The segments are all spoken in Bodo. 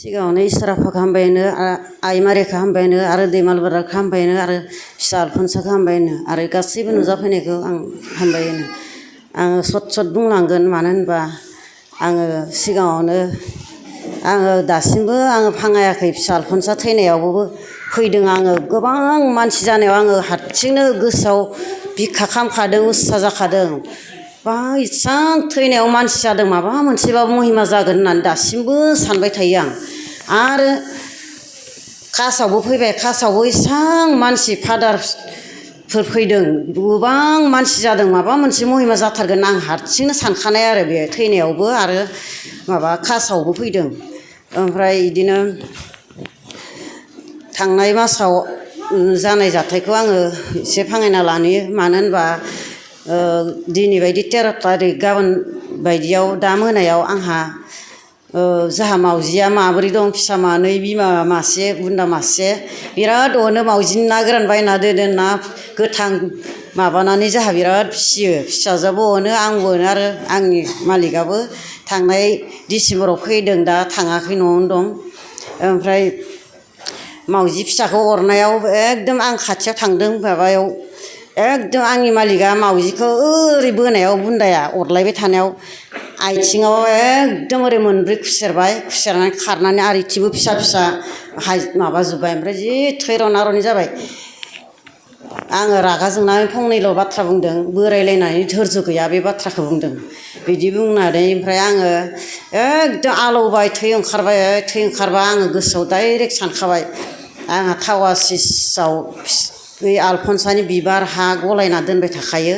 सिगाङावनो इसोर आफाखौ हामबाय होनो आइ मारिखौ हामबाय होनो आरो दैमाल ब्रादारखौ हामबाय होनो आरो फिसा आलफनसाखौ हामबाय होनो आरो गासैबो नुजाफैनायखौ आं हामबाय होनो। आङो सत बुंलांगोन मानो होनबा आङो सिगाङावनो आङो दासिमबो आङो भाङायाखै फिसा आलफनसा थैनायावबो फैदों आङो गोबां मानसि जानायाव आङो हारसिंनो गोसोआव बिखा खामखादों उस्सा जाखादों बा इसां थैनायाव मानसि जादों माबा मोनसेबाबो महिमा जागोन होननानै दासिमबो सानबाय थायो आं। आरो कासआवबो फैबाय कासआवबो इसां मानसि फादारफोर फैदों गोबां मानसि जादों माबा मोनसे महिमा जाथारगोन आं हारसिंनो सानखानाय आरो बे थैनायावबो आरो माबा कासआवबो फैदों। ओमफ्राय बिदिनो थांनाय मासाव जानाय जाथायखौ आङो एसे भाङायना लानि मानो होनबा दिनै बायदि 13 थारिख गाबोन बायदियाव दा मोनायाव आंहा जाहा मावजिया माब्रै दं फिसा मानै बिमा मासे बुन्दा मासे बिराद अनो मावजिनि ना गोरान बायना दोनो ना गोथां माबानानै जाहा बिराद फिसियो फिसाजोआबो अनो आंबो अनो आरो आंनि मालिकआबो थांनाय डिसेम्बराव फैदों दा थाङाखै न'आवनो दं। ओमफ्राय मावजि फिसाखौ अरनायाव एकदम आं खाथियाव थांदों माबायाव एकदम आंनि मालिकआ मावजिखौ ओरै बोनायाव बुन्दाया अरलायबाय थानायाव आथिङाव एकदम ओरै मोनब्रै खुसेरबाय खुसेरनानै खारनानै आरो फिसा फिसा माबाजोब्बाय ओमफ्राय जि थै रना रनि जाबाय। आङो रागा जोंनानै फंनैल' बाथ्रा बुंदों बोरायलायनानै धोरज' गैया बे बाथ्राखौ बुंदों बिदि बुंनानै ओमफ्राय आङो एकदम आलौबाय थै ओंखारबा आङो गोसोआव डाइरेक्ट सानखाबाय आंहा थावासिसाव बै आलफनसानि बिबार हा गलायना दोनबाय थाखायो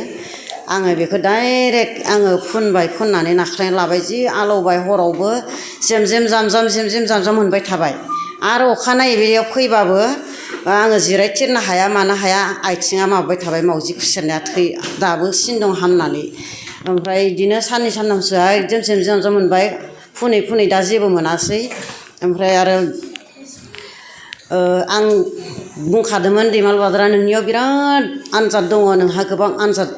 आङो बेखौ डाइरेक्ट आङो फुननानै नाख्लायना लाबाय जि आलौबाय हरावबो जेमजेम जामजाम मोनबाय थाबाय आरो अखानायै बेयाव फैबाबो आङो जिरायथेरनो हाया मानो हाया आथिङा माबाबाय थाबाय मावजि खुसेरनाया दाबो सिन दं हामनानै। ओमफ्राय बिदिनो साननै सानथामसोआ एकदम जेमजेम मोनबाय फुनै दा जेबो मोनासै। ओमफ्राय आरो आं बुंखादोंमोन दैमाल ब्रादारा नोंनियाव बिराद आनजाद दङ नोंहा गोबां आनजाद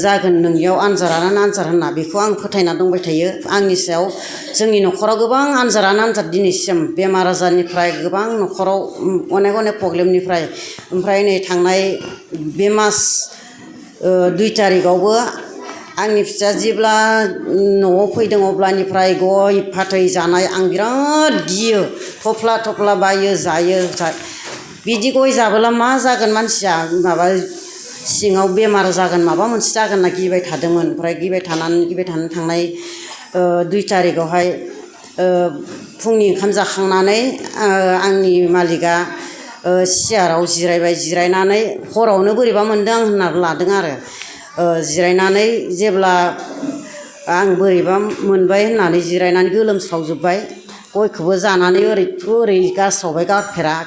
जागोन नोंनियाव आनजादानो आनजाद होनना बेखौ आं फोथायना दंबाय थायो आंनि सायाव जोंनि न'खराव गोबां आनजादानो आनजाद दिनैसिम बेमार आजारनिफ्राय गोबां न'खराव अनेक प्रब्लेमनिफ्राय। ओमफ्राय नै थांनाय बे मास 2 थारिखआवबो आंनि फिसाया जेब्ला न'आव फैदों अब्लानिफ्राय गय फाथै जानाय आं बिराद गियो थफ्ला बायो जायो बिदि गय जाबोला मा जागोन मानसिया माबा सिङाव बेमार जागोन माबा मोनसे जागोन होनना गिबाय थादोंमोन। ओमफ्राय गिबाय थानानै थांनाय 2 थारिखआवहाय फुंनि ओंखाम जाखांनानै आंनि मालिकआ सियाराव जिरायनानै हरावनो बोरैबा मोनदों आं होनना लादों आरो जिरायनानै जेब्ला आं बोरैबा मोनबाय होननानै जिरायनानै गोलोमस्रावजोब्बाय गयखौबो जानानै ओरै गारस्रावबाय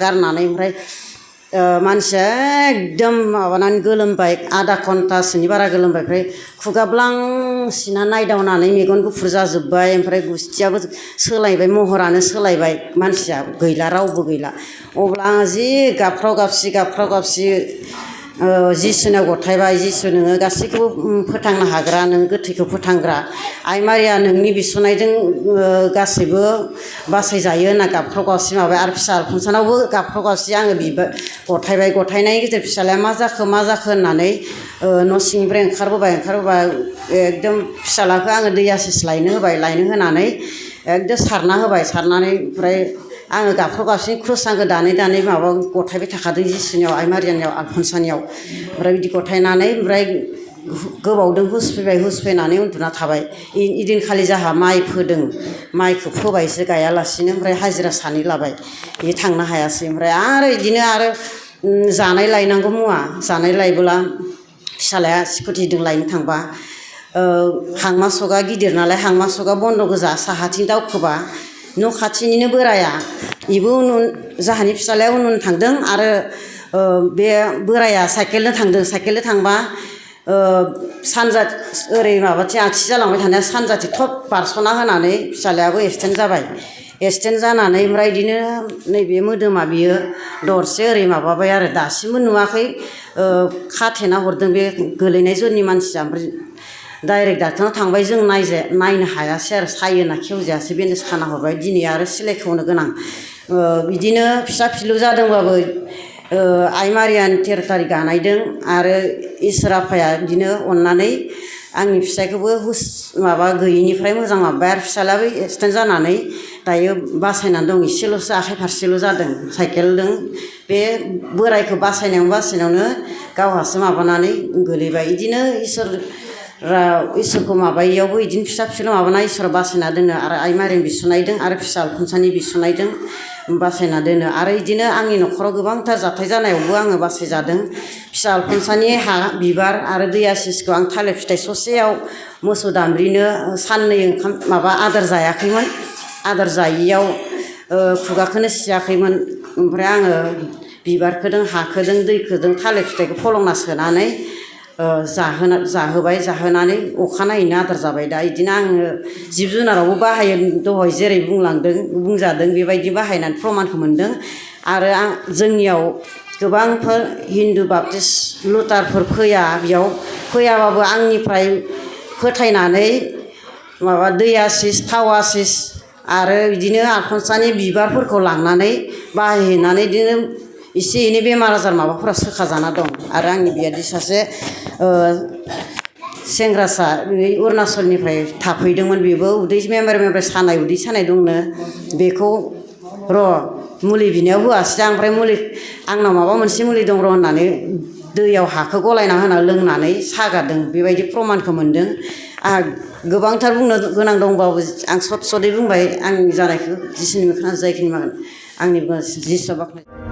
गारनानै ओमफ्राय मानसिया एकदम माबानानै गोलोमबाय आधा घन्टासोनि बारा गोलोमबाय ओमफ्राय खुगा ब्लां सिना नायदावनानै मेगन गुफुर जाजोब्बाय ओमफ्राय गुस्थियाबो सोलायबाय महरानो सोलायबाय मानसिया गैला रावबो गैला। अब्ला आङो जि गाबख्राव गाबसि जिसुनाव गथायबाय जिसु नोङो गासैखौबो फोथांनो हाग्रा नों गोथैखौ फोथांग्रा आइ मारिया नोंनि बिसनायजों गासैबो बासायजायो होनना गाबख्राव गाबसि माबाय आरो फिसा आलफनसानावबो गाबख्राव गाबसि आङो गथायबाय गथायनायनि गेजेर फिसालाया मा जाखो होननानै न' सिंनिफ्राय ओंखारबोबा एकदम फिसालाखौ आङो दै आसिस लायनो होनानै एकदम सारना होबाय सारनानै ओमफ्राय आङो गाबख्राव गाबसि ख्रुसांखौ दानै माबा गथायबाय थाखादों जिसुनियाव आइ मारियानियाव आलफनसानियाव ओमफ्राय बिदि गथायनानै ओमफ्राय गोबावदों हुस फैनानै उन्दुना थाबाय। इदिनखालि जाहा माइ फोदों माइखौ फोबायसो गायालासिनो ओमफ्राय हाजिरा सानै लाबाय बिदि थांनो हायासै। ओमफ्राय आरो बिदिनो आरो जानाय लायनांगौ मुवा जानाय लायबोला फिसालाया स्कुटिजों लायनो थांबा हांमा सगा गिदिर नालाय हांमा सगा बन्द' गोजा साहाथिं दावखोबा न' खाथिनिनो बोराया बेबो जाहानि फिसालाया उन थांदों आरो बे बोराया साइकेलजों थांबा सानजा ओरै माबाथिं आगसि जालांबाय थानाया सानजाथिं थब बारस'ना होनानै फिसालायाबो एक्सिडेन्ट जाबाय। एक्सिडेन्ट जानानै ओमफ्राय बिदिनो नैबे मोदोमा बियो दरसे ओरै माबाबाय आरो दासिमबो नुवाखै खाथेना हरदों बे गोलैनाय जरनि मानसिया। ओमफ्राय डाइरेक्ट डाक्टारनाव थांबाय जों नायनो हायासै आरो सायोना खेवजायासै बेन्डेज खाना हरबाय दिनै आरो सिलाइ खेवनो गोनां बिदिनो फिसा फिलौ जादोंबाबो आइ मारियानि 13 थारिख गानायदों आरो इसोर आफाया बिदिनो अननानै आंनि फिसाइखौबो माबा गैयिनिफ्राय मोजां माबाबाय आरो फिसालायाबो एक्सिडेन्ट जानानै दायो बासायनानै दं एसेल'सो आखाइ फारसेल' जादों साइकेलजों बे बोरायखौ बासायनायावनो गावहासो माबानानै गोलैबाय बिदिनो इसोरखौ माबायियावबो बिदिनो फिसा फिसौल' माबाना इसोरा बासायना दोनो आरो आइ मारियानि बिसुनायदों आरो फिसा अलखनसानि बिसुनायदों बासायना दोनो आरो बिदिनो आंनि न'खराव गोबांथार जाथाय जानायावबो आङो बासायजादों फिसा अलखनसानि हा बिबार आरो दैयासिसखौ आं थालिर फिथाइ ससेयाव मोसौ दामब्रिनो साननै ओंखाम माबा आदार जायाखैमोन आदार जायियाव खुगाखौनो सियाखैमोन ओमफ्राय आङो बिबारखौदों हाखोदों दैखोदों थालिर फिथाइखौ फलंना सोनानै जाहोबाय जाहोनानै अखानायैनो आदार जाबाय दा बिदिनो आङो जिब जुनारावबो बाहायो दहाय जेरै बुंजादों बेबायदि बाहायनानै प्रमानखौ मोन्दों आरो जोंनियाव गोबांफोर हिन्दु बापटिस्ट लुटारफोर फैया बेयाव फैयाबाबो आंनिफ्राय फोथायनानै माबा दैयासिस थावासिस आरो बिदिनो आलखनसानि बिबारफोरखौ लांनानै बाहायहैनानै बिदिनो एसे एनै बेमार आजार माबाफोरा सोखाजाना दं आरो आंनि बियादै सासे सेंग्रासा अरुणाचलनिफ्राय थाफैदोंमोन बेबो उदै मेंब्रे सानाय उदै सानाय दंनो बेखौ र' मुलि बिनायाव होआसै ओमफ्राय आंनाव माबा मोनसे मुलि दं र' होननानै दैयाव हाखौ गलायना होना लोंनानै सागादों बेबायदि प्रमानखौ मोन्दों आंहा गोबांथार बुंनो गोनां दंबाबो आं सदै बुंबाय आंनि जानायखौ जिसुनि मोखाङा जायखिनि मागोन आंनि जिसुआ बाख्नाय